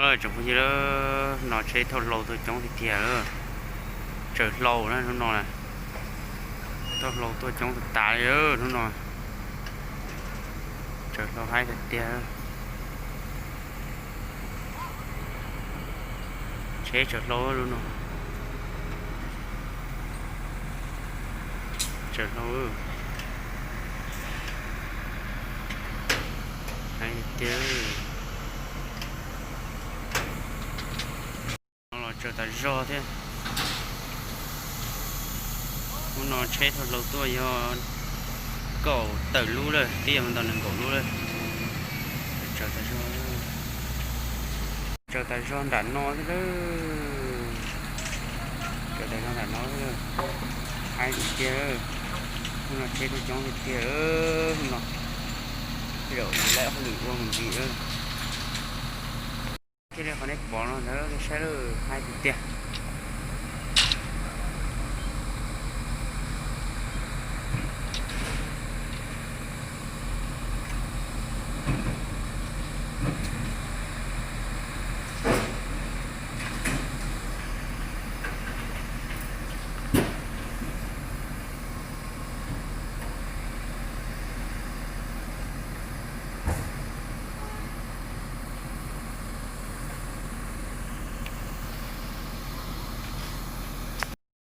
Tsoom phooj ywg, no tsheb thauj hlau tuaj coob tiag tiag. Tsaws hlau na hnub no na, thauj hlau tuaj coob tas tas li hnub no. Tsaws hlau haib tiag tiag. Tsheb tsaws hlau lub no. Tsaws hlau haib tiag. No los tsaws tas zog thiab. Hnub no tsheb thauj hlau tuaj yog kaum tawm lub lawm, twb yog ntau nees nkaum lub lawm. Tsaws tas zog, tsaws tas zog nram no thiab lawm. Tsaws tas zog nram no thiab lawm. Haib tiag tiag. Hnub no tsheb tuaj coob tiag tiag. Hnub no tej zaum yuav lab hauj lwm ua mus ntsis. Thiaj li qhov nej pom no ntawd saib lawm, haib tiag tiag.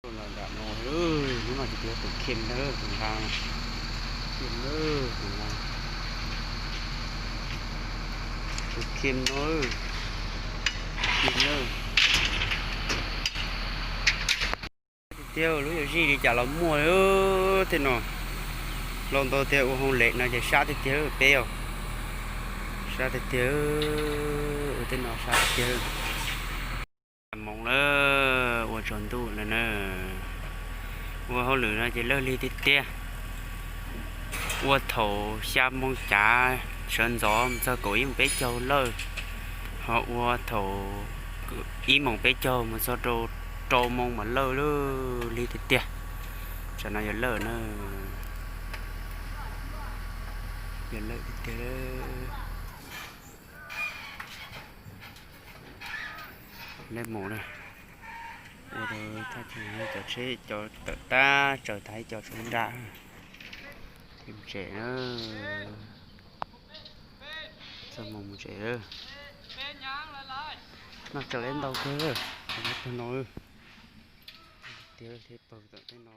Los nram no, hnub no ces tus khees ntag, tus nqa, khees ntag, tus nqa, tus khees no, khees ntag. Tiag tiag, lub yuav zij li cas los muaj tej no. Hlau ntau tiag, ua hauj lwm no ces sab tiag tiag peb os. Sab tiag tiag, ua tej no sab tiag tiag. Moos lawm, ua tsaus ntuj lawm na. Ua hauj lwm no ces lawj lig tiag tiag. Ua thaum xya moo cav sawv ntxov mus txog kaum ib moos peb caug lawm, ho ua thaum ib moos peb caug mus txog rau rau moo mas lawj lawm, lig tiag tiag. Tsam no yog lawj na, yog lawj tiag tiag. Lawj mus na, ua rau thaj chaw cov tsheb cov tawm tag tsaws tas ib co tsheb nra, mus tsev na. Txog mus mus tsev. Noj tsaws ib ntau kawg, tag no tiag thiab pawg tawm tej no.